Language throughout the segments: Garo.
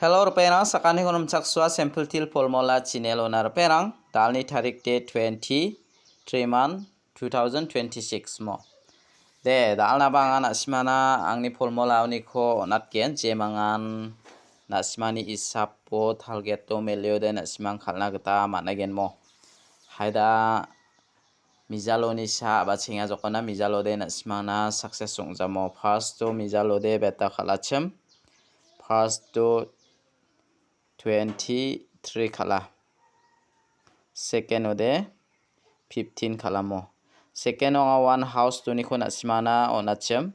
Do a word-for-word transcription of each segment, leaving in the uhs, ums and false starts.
Hello, ripengrang, sakantikon nimchaksoa Simple Teer Formula channel-ona ripengrang, da·alni tarik de twenty, three month, two thousand twenty-six mo. De, da·alnaba anga na·simana angni formula-oniko on·atgen, jemangan na·simani isapo target-o meliode na·simang kal·na gita man·agenmo. Haida mijaloni sa a·bachenga jokona mijalode na·simangna success ong·jamo. First-o mijalode beta kal·achim. First-o twenty-three kal·a. Second-ode fifteen kal·amo. Second-o anga one house doniko na·simana on·achim.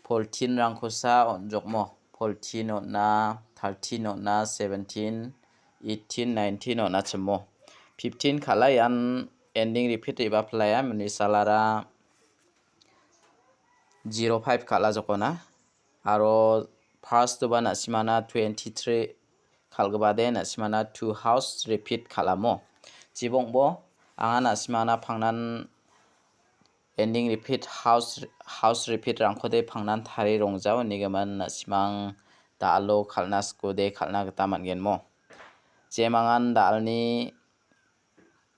Fourteen-rangkosa on·jokmo. Fourteen on·a, thirteen on·a, seventeen, eighteen, nineteen on·achimo. Fifteen kal·a ian ending repeat re·bapilaya, minisalara zero five kal·a jokona. Aro first-oba na·simana twenty-three kal·gipade na·simana two house repeat kal·amo. Jibongbo anga na·simana pangnan ending repeat house, house repeat-rangkode pangnan tarie rongjao nigimin na·simang da·alo kal·na sikode kal·na gita man·genmo. Jemangan da·alni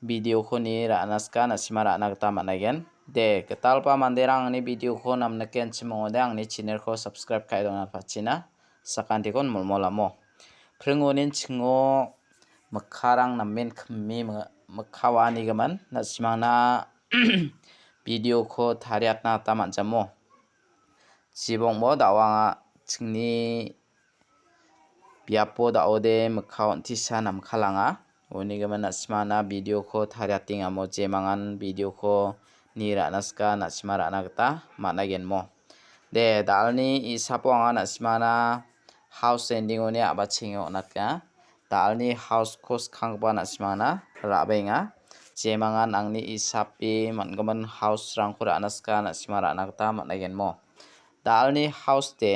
video-ko ni ra·na sika na·sima ra·na gita man·aigen. De, gitalgipa manderang angni video-ko namnike an·chim ong·ode angni channel-ko subscribe ka·e dona pachina sakantikon molmolamo. Pringonin chingo mikkarang namen kimi mi-, mikka wa·anigimin na·simangna video-ko tariatna gita man·jamo. Jibongbo da·o anga chingni biapo da·ode mikka on·tisa namkalanga. Unigimin na·simana video-ko tariatengamo jemangan video-ko ni ra·na sika na·sima ra·na gita man·agenmo. De, da·alni isapo anga na·simana house ending-oni a·bachenge on·atgenga. Da·alni house-ko skanggipa na·simana ra·baenga. Jemangan angni isape man·gimin house-rangko ra·na sika na·sima ra·na gita man·agenmo. Da·alni house de,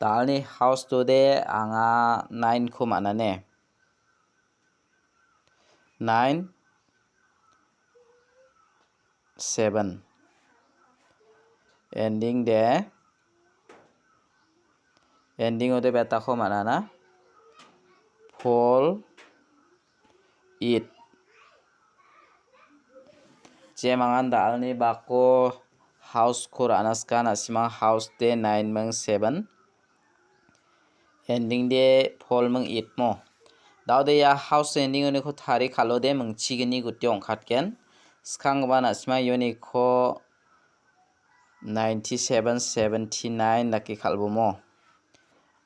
da·alni house tode anga nine-ko man·ane. Nine, seven. Ending de. Ending-ode betako man·ana. Four, eight. Jemangan da·alni bako house-ko ra·na sika na·simang house de nine ming seven. Ending de four ming eight mo. Da·ode ia house ending-oniko tari kal·ode mingchigni gutio ong·katgen. Skanggipa na·sima ioniko ninety-seven, seventy-nine dake kal·bomo.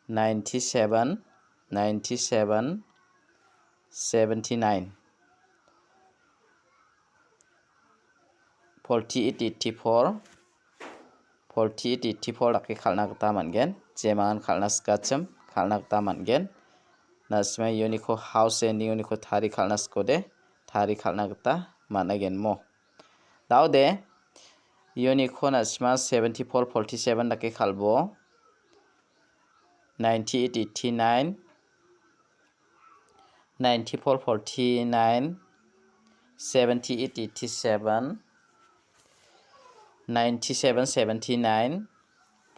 Ninety-seven, ninety-seven, seventy-nine. Forty-eight, eighty-four, forty-eight, eighty-four dake kal·na gita man·gen. Jemangan kal·na sikachim, kal·na gita man·gen. Na·sima ioniko house ending-oniko tari kal·na sikode, tari kal·na gita man·agenmo. Da·ode, ioniko na·sima seventy-four, forty-seven dake kal·bo. Ninety-eight, eighty-nine, ninety-four, forty-nine, seventy-eight, eighty-seven, ninety-seven, seventy-nine,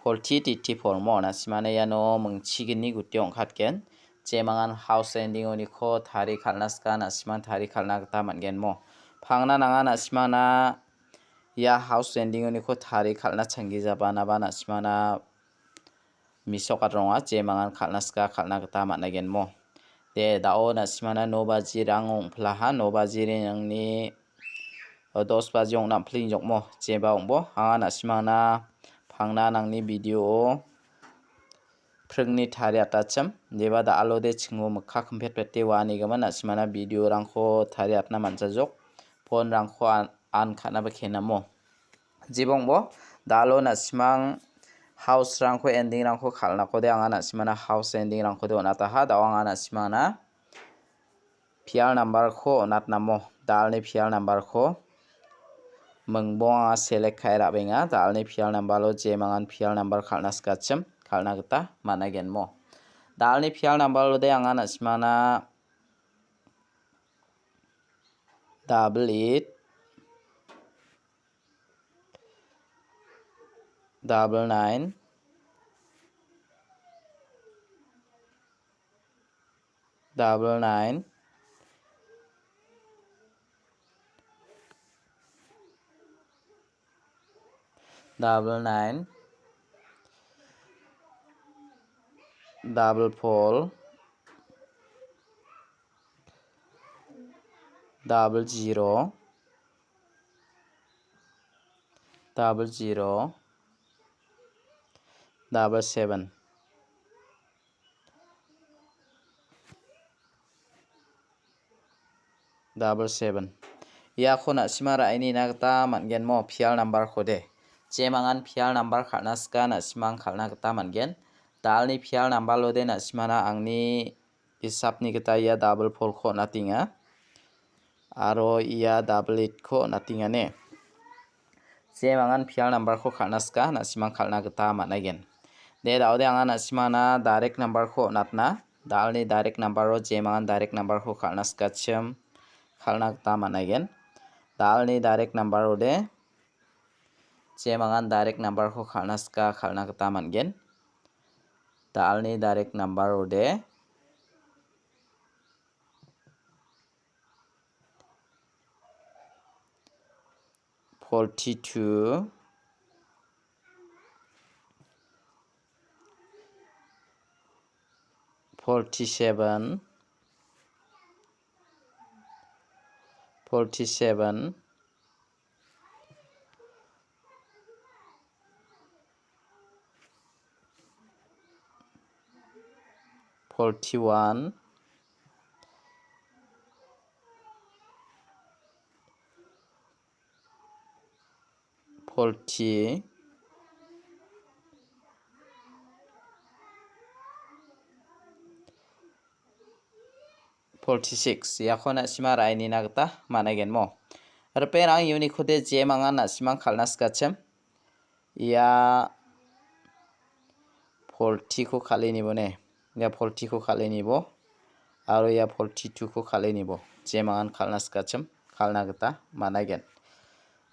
forty-eight, eighty-four mo. Na·simana iano mingchigni gutio ong·katgen. Jemangan house ending-oniko tari kal·na sika, na·simang tari kal·na gita man·gen mo. Pangna nanga na·simana ia house ending-oniko tari kal·na changgijabanaba na·simana misok atronga, jemangan kal·na sika kal·na gita man·agenmo. De, da·o na·simana no bajirang ong·pilaha, no bajirangni, o, dos baji ong·na pling jokmo, jeba ong·bo. Anga na·simana pangna nangni video-o pringni tariatachim, jeba da·alode chingo mikka kimpetpete wa·anigimin na·simana video-rangko tariatna man·jajok, phone-rangko an-, an ka·naba kenamo. Jibongbo, da·alo na·simang house-rangko, ending-rangko kal·nakode anga na·simana house ending-rangkode on·ataha, da·o anga na·simana pial number-ko on·atnamo, da·alni pial number-ko. Mingbong anga select ka·e ra·benga, da·alni pial number-o jemangan pial number kal·na sikachim, kal·na gita man·agenmo. Da·alni pial number-ode anga na·simana double eight, double nine, double nine, double nine, double four, double zero, double zero, double seven. Double seven. Iako na·sima ra·enina gita man·gen mo, pial number-kode. Jemangan pial number kal·na sika na·simang kal·na gita man·gen. Dalni pial number-ode na·simana angni hisapni gita ia double four-ko on·atenga. Aro ia double eight-ko on·atenga ne. Jemangan pial number-ko kal·na sika, na·simang kal·na gita man·aigen. De, daode anga na·simana direct number-ko on·atna. Dalni direct number-o jemangan direct number-ko kal·na sikachim, kal·na gita man·aigen. Dalni direct number-ode jemangan direct number-ko kal·na sika, kal·na gita man·gen. Dalni direct number-ode forty-two, forty-seven, forty-seven, forty-one, forty, forty-six, iako na·sima ra·enina gita man·aigen mo. Ripengrang unit-kode jemangan na·simang kal·na sikachim. Ia forty-ko kal·e nibo ne. Ia forty-ko kal·e nibo. Aro ia forty-two-ko kal·e nibo. Jemangan kal·na sikachim, kal·na gita man·aigen.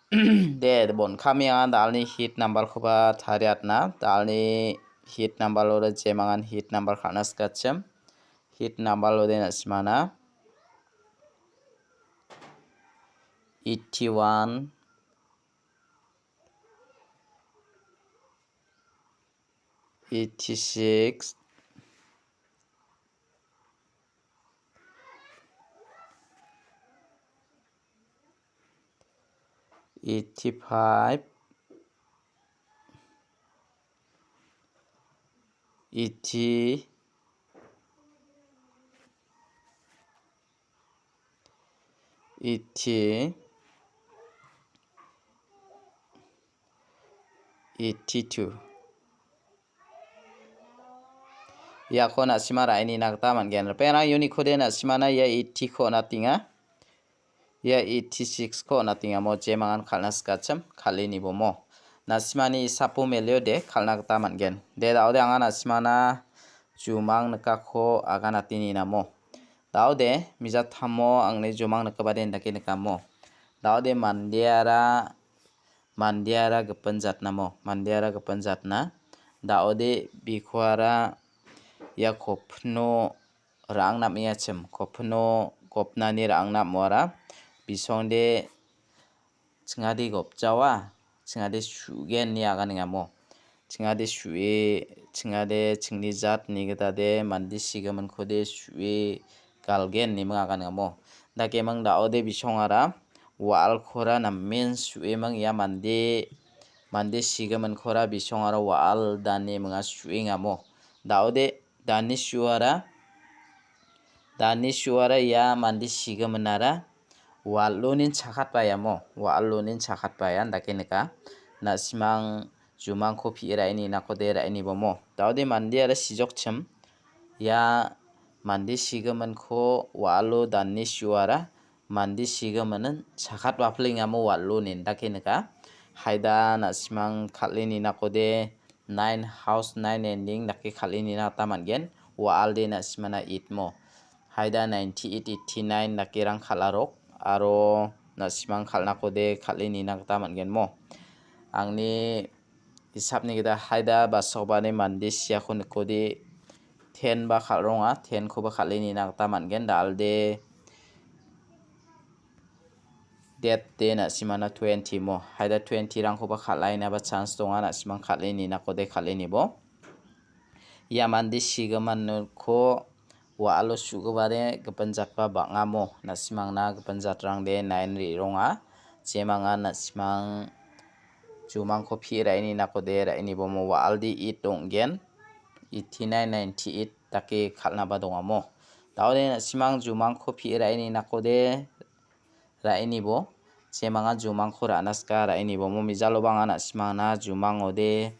De, bon kami anga dalni hit number-koba tariatna. Dalni hit number-ode jemangan hit number kal·na sikachim. Hit number-ode na·simana eighty-one, eighty-six, eighty-five, eighty, eighty, eighty-two. Iako na·sima ra·enina gita man·gen. Ripengrang unit-kode na·simana ia eighty-ko on·atenga. Ia eighty-six-ko on·atenga mo, jemangan kal·na sikachim, kal·e nibo mo. Na·simani isapo melio de kal·na gita man·gen. De, daode anga na·simana jumang nikako aganate nina mo. Daode, mijatamo angni jumang nikgipade indake nika mo. Daode mandeara, mandeara gipin jatna mo. Mandeara gipin jatna. Daode bikoara ia kopno ra·ang nam·engachim. Kopno gopnani ra·ang nam·oara bisongde chingade gopjawa, chingade su·gen ine aganengamo. Chingade su·e, chingade chingni jatni gitade mande sigiminkode su·e galgen ine ming aganengamo. Dakeming daode bisongara wa·alkora namen su·eming ia mande, mande sigiminkora bisongara wa·al dane minga su·engamo. Daode dani su·ara, dani su·ara ia mande sigiminara wa·alonin chakatbaiamo, wa·alonin chakatbaian dake nika. Na·simang jumangko pi·e ra·e ninakode ra·e nibomo. Daode mandeara sijokchim, ia mande sigiminko wa·alo dani su·ara, mande sigiminin chakatbapilengamo wa·alonin dake nika. Haida na·simang kal·e ninakode nine house, nine ending dake kal·e nina gita man·gen. Wa·alde na·simana eight mo. Haida ninety-eight, eighty-nine dakerang kal·arok aro na·simang kal·nakode kal·e nina gita man·gen mo. Angni Hisapni gita haida basokbani mande siako nikode ten ba kal·ronga, ten-koba kal·e nina gita man·gen. Da·alde det de na·simana twenty mo. Haida twenty-rangkoba kal·ainaba chance donga, na·simang kal·e ninakode kal·e nibo. Ia mande sigimanko wa·alo su·gipade gipin jatba bang·amo. Na·simangna gipin jatrangde nine re·ronga. Jemangan na·simang jumangko pi·e ra·e ninakode ra·e nibomo wa·alde eight ong·gen. Eighty-nine, ninety-eight dake kal·naba dongamo. Da·ode na·simang jumangko pi·e ra·e ninakode ra·e nibo. Jemanga jumangko ra·na sika ra·e nibomo mijalo bang·a na·simangna jumangode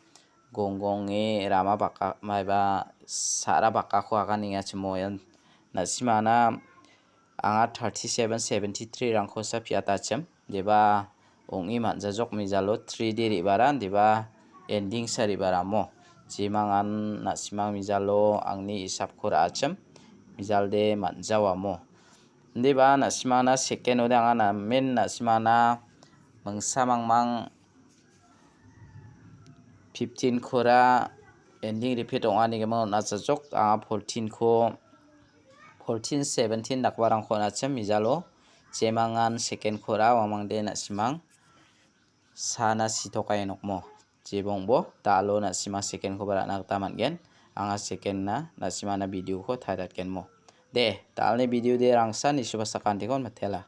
gonggonge rama baka, maiba sa·ra bakako aganenga chimo ian. Na·simangna anga thirty-seven, seventy-three-rangkosa piatachim. Deba ong·e man·jajok mijalo three de re·bara, deba ending-sa re·baramo. Jemangan na·simang mijalo angni isapko ra·achim, mijalde man·jawamo. Indiba na·simangna second-ode anga namen na·simangna mingsa mangmang fifteen-kora ending repeat ong·a nigimin on·achajok. Anga fourteen-ko, fourteen, seventeen dakgiparangko on·achim mijalo. Jemangan second-kora uamangde na·simang sana sitokae nokmo. Jebongbo da·alo na·simang second-koba ra·na gita man·gen. Anga second-na na·simangna video-ko tariatgenmo. De, da·alni video de rangsan nisuba sakantikon matela.